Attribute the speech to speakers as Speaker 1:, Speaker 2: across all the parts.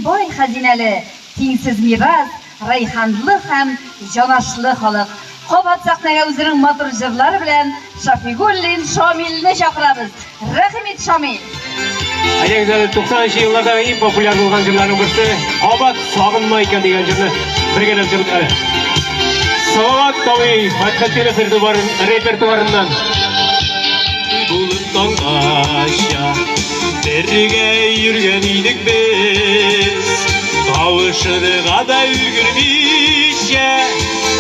Speaker 1: бай хәзинәле, тиңсез мирас, рәйханлы һәм җанашлы халык. Кабат сәхнәгә үзенең матур җырлары белән Шафигуллин Шамилне чакырабыз. Рәхим ит, Шамил!
Speaker 2: Әйдәгез әле 90 нчы еллардагы иң популяр булган җырларның берсе Кабат сагынма икән дигән җырны бергәләп җырлыйк әле. Салават Тавый Фәтхетдинов репертуарыннан. Булып таңгача бергә йөргән идек без. Кавышырга да өлгермичә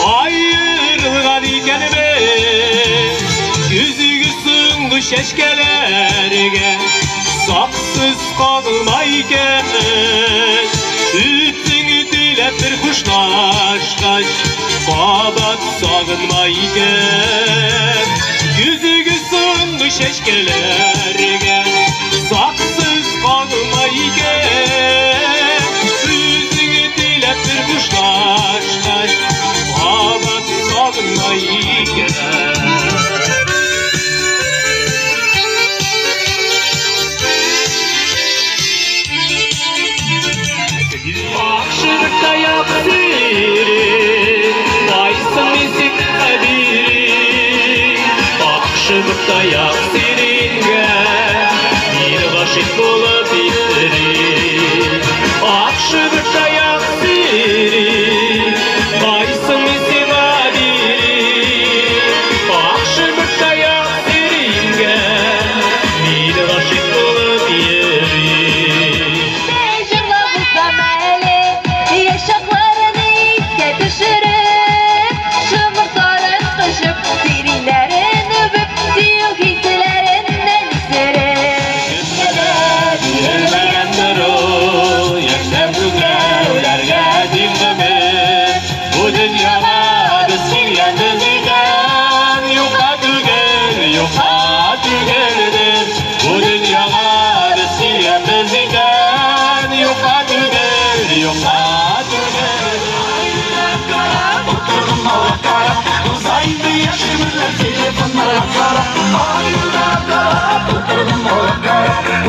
Speaker 2: аерылган икәнбез. Көзге соңгы чәчкәләргә саксыз кагылма икән. Үтсең теләп бер хушлашкач, кабат сагынма икән. Көзге соңгы чәчкәләргә саксыз кагылма икән. Үзең теләп бер хушлашкач, кабат сагынма икән. Акшыртаяк сирин, кайсын мин сиңа бирим. Акшыртаяк сирингә, мин гашыйк булып йөрим. Акшыртаяк сирин, кайсын мин сиңа бирим. Акшыртаяк сирингә, мин гашыйк булып йөрим.
Speaker 1: Җырлабызам әле, яшь чакларын искә төшереп, шомыртларын кочып, сиреньнәрен үбеп, сөю хисләреннән исереп.
Speaker 2: Бирелмәгәндер ул яшьләр күкрәүләргә тиң гомер. Бу дөньяга без килгәнбез икән, юкка түгел, юкка түгелдер. Бу дөньяга без килгәнбез икән, юкка түгел, юкка түгел.
Speaker 3: Утырдым алга карап, уза инде яшь гомерләр телефоннарга карап. Айларга карап, утырдым алга карап.